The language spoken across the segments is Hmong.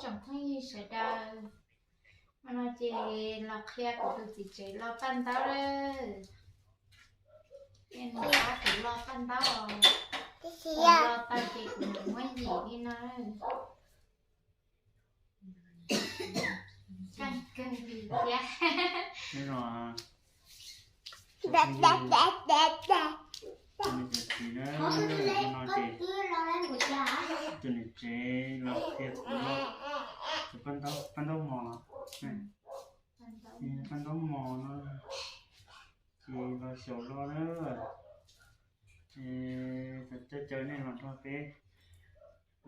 Tsoom phooj ywg sawv daws, no ces los qhia kuv tus txiv tsev los paj ntaub lawm. Ces nws pab kuv los paj ntaub, kuv los tau ces kuv mam muab yim li no. Kawg kawg li thiab. Tus niam tsev los qhia kuv los, paj ntaub, paj ntaub mos los, paj ntaub mos no, ces los xyaum los na, es coj caw nej los nrog peb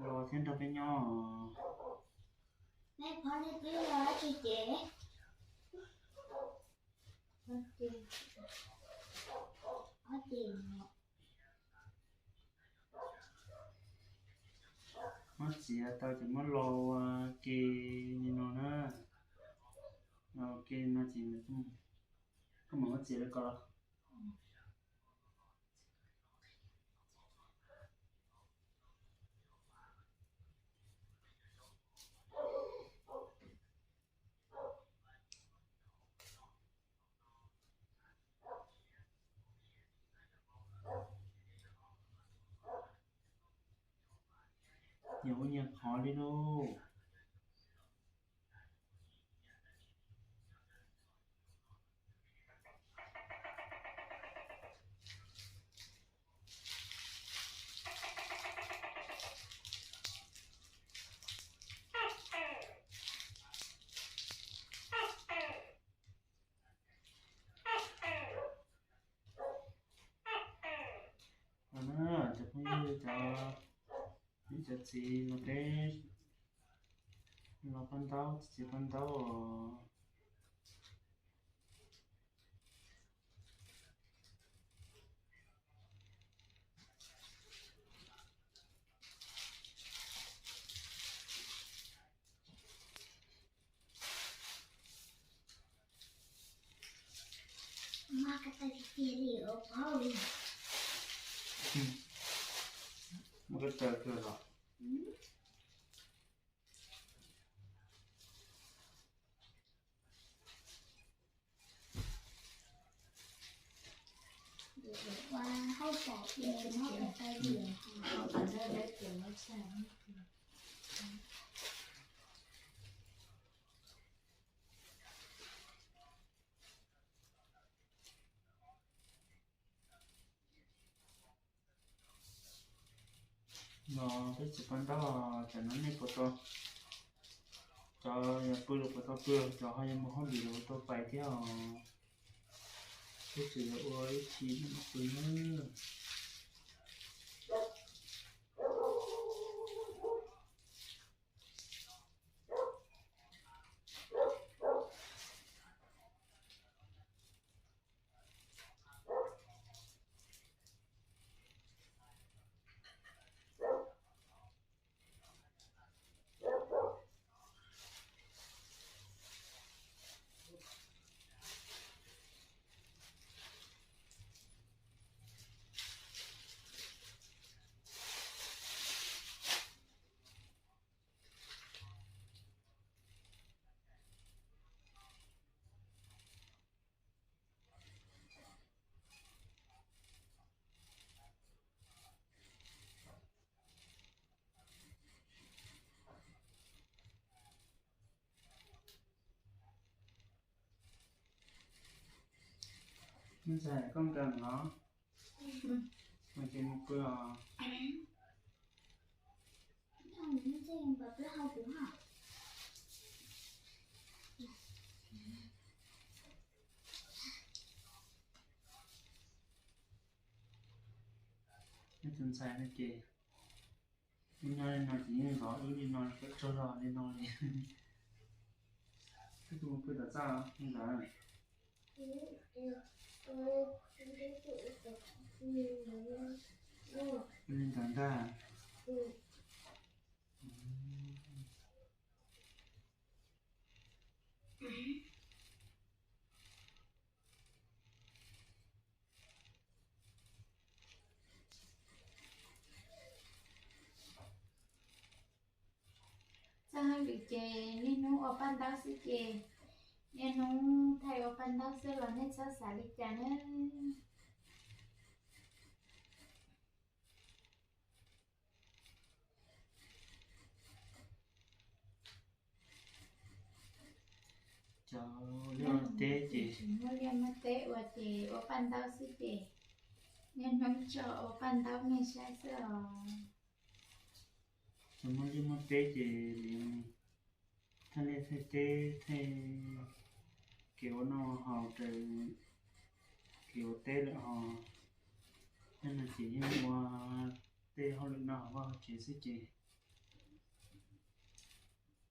los thiab nrog peb nyob. Muab txiav tau ces muab los ua ke li no na. Los ua ke no ces koj mam muab txiav li ko los. Nyias ua nyias qhov li lauj. Cov phooj ywg, cov niam cov txiv, los peb los paj ntaub, txiav paj ntaub os. Muab koj taw kawg los. Los peb txiav paj ntaub, tam no nej puas tau, cov yuav pw los puas tau pw, cov ho yuav mus hauj lwm los puas tau pais thiab os. Peb tseem yuav ua ib chim no pw na. Ntxhais, koj nkag los, mus ces mus pw os. Tus ntxhais no ces wb nyob li no ces yeej zov wb li no, tsaug zog li no li. Wb mus pw tom txaj ntawd. Li ntawd ntag. Tag hauj lwm ces niaj hnub ua paj ntaub xwb ces niaj hnub thaij ua paj ntaub xwb los nej txhob xav li cas na. Cov liaj teb ces, muaj liaj muaj teb ua ces ua paj ntaub xwb ces niaj hnub tso ua paj ntaub nej saib xwb os. Cov muaj liaj muaj teb ces li thaij liaj thaij teb thaij kev ua noj haus raws kev ua teb lawm ho. Tej no ces yeej ua tej hauj lwm noj haus vaj hauv tsev xwb ces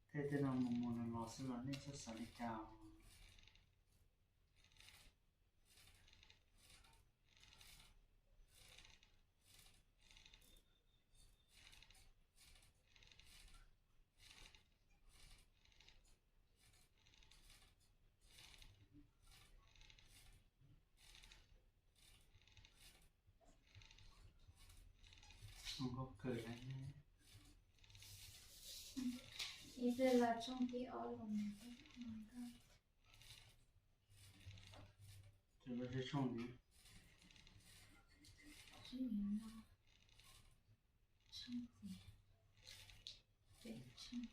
thaij tej no mus mus los los xwb los nej txhob xav li cas. Ib pliag los tshooj thib ob los. Tshooj no, tshooj, peb tshooj.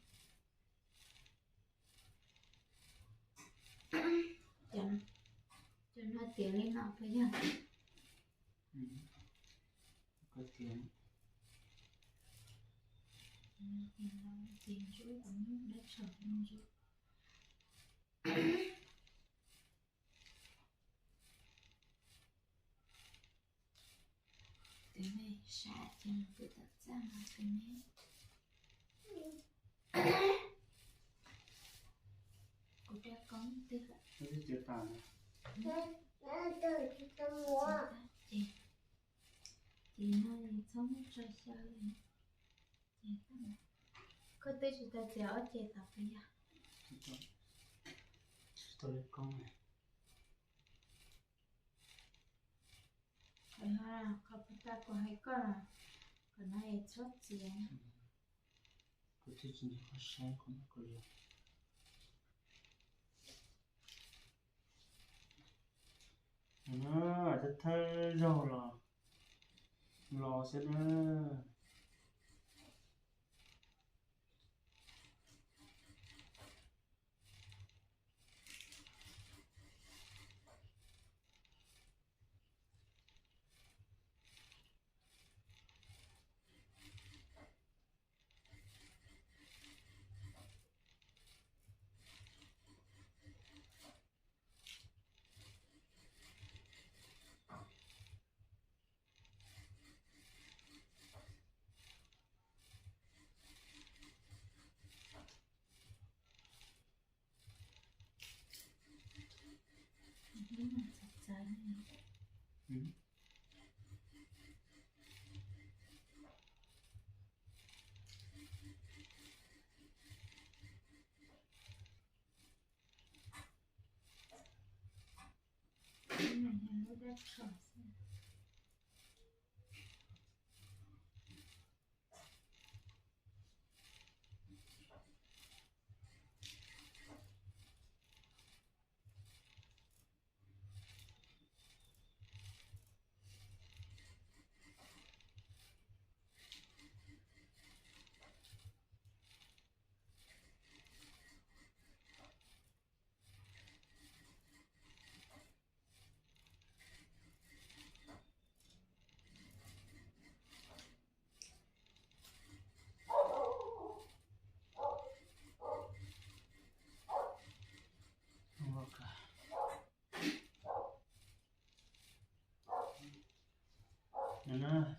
Cov no tiav li no puas yog? Koj tiav, tiav ntsuab, dab tshom ntsuab. Tus me sam ces mus pw tom txaj no tus me. Kuv rab koob twg lawm? Ces, ces no txhob muab tso xyaw li. Koj twb tsis tau txiav ob ce tod puas yog? Tsis tau li koob. Qhov puag ta kuv hais koj los, qhov no es txhob txiav. Kuv twb tsis nco qab saib qhov no kuv li. Thawj thawj zaug los los xwb na.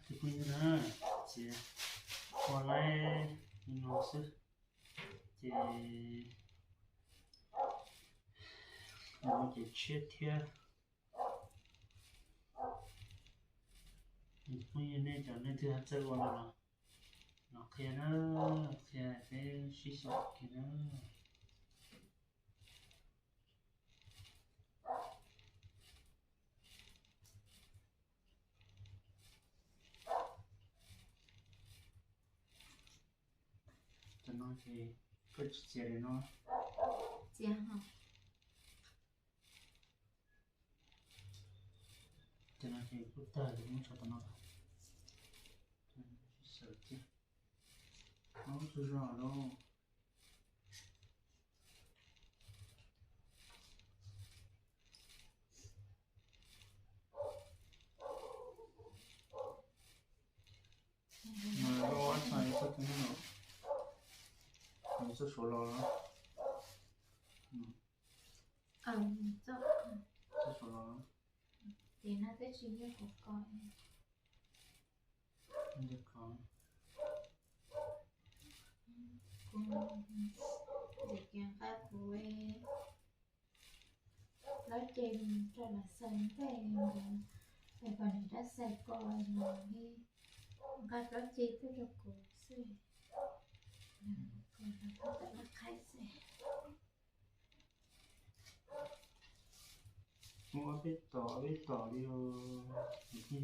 Tus phooj ywg na, ces ua laib li no xwb, ces ua ces tshiab thiab. Phooj ywg nej cov leej twg txawj ua no los qhia na, qhia peb sib xyaw kiag na. Cov no ces Koj tsis txiav li no. Txiav hos. Cov no ces kuj tag, muab tso tom no. Sawv kiag. Ob, tsaug zog lauj. No lub ob txoj, txoj kawg no, txoj saud los. Txoj saud los. Ces no twb tsis yog kuv ko. Kuv, kuv nqa kuv plaub ceg rau lawv xaws ntej, es kom nws dab xaws ko los li, nqa plaub ceg tuaj rau kuv xwb, kom lawv tuaj tom laj qhaib xwb. Muab ob peb tom, ob peb tom li os. Xwb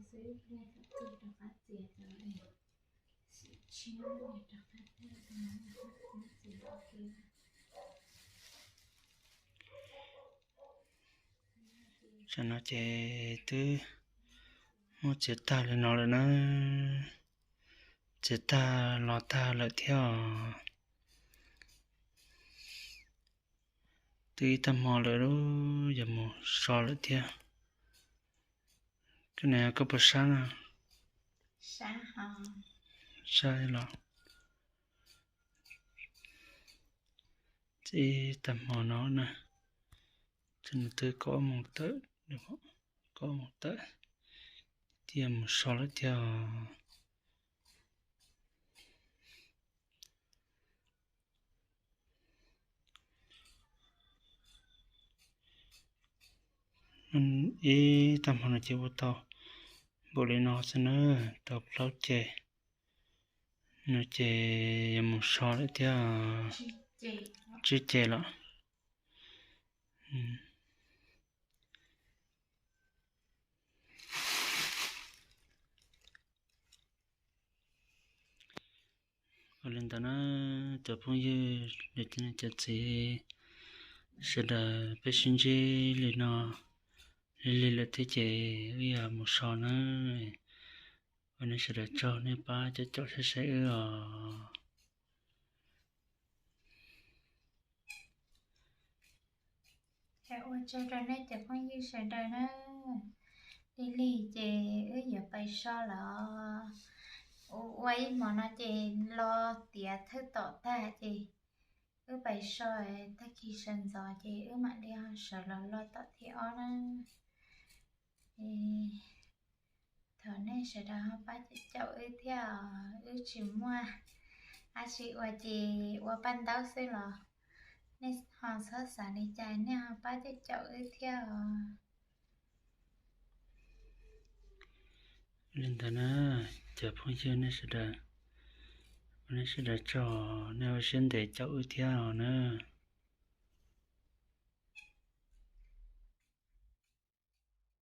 pliag thaum twg rov qab txiav cov xim tshiab rov qab thiaj txiav ua ke. Tam no ces twb muab txiav tag li no lawm na. Txiav tag los tag lawm thiab os. Twb ib tag hmo lawm, yuav mus so lawm thiab. Koj niam, koj puas sab na? Sab los. Ib tag hmo no na, twb kaum ob moos tawm, kaum ob moos tawm, twb yuav mus so lawm thiab os. Ib tag hmo no ces ua tau npaum li no xwb na, tau plaub ceg. No ces yuav mus so lawm thiab, tsib ceg lawm. Ua li ntawd na, cov phooj ywg, cov niam cov txiv sawv daws, peb sib ntsib li no lig lig lawm thiab ces wb yuav mus so na. Ua nej sawv daws tsaug, nej pab caum caum saib saib wb os. Ua tsaug rau nej cov phooj ywg sawv daws na. Lig lig ces wb yuav pais so lawm. Ua ib hmos no ces lo tiav thawj tom tag ces wb pais so, tag kis sawv ntxov ces wb mam li ho sawv los lo tom thib ob na. Thaum nej sawv daws ho pab caum caum wb thiab os, wb tsis muaj dab tsi ua ces ua paj ntaub xwb los nej ho txhob xav li cas, nej ho pab caum caum wb thiab os. Li ntawd na, cov phooj ywg nej sawv daws, ua nej sawv daws tsaug, nej ua siab ntev caum wb thiab os na.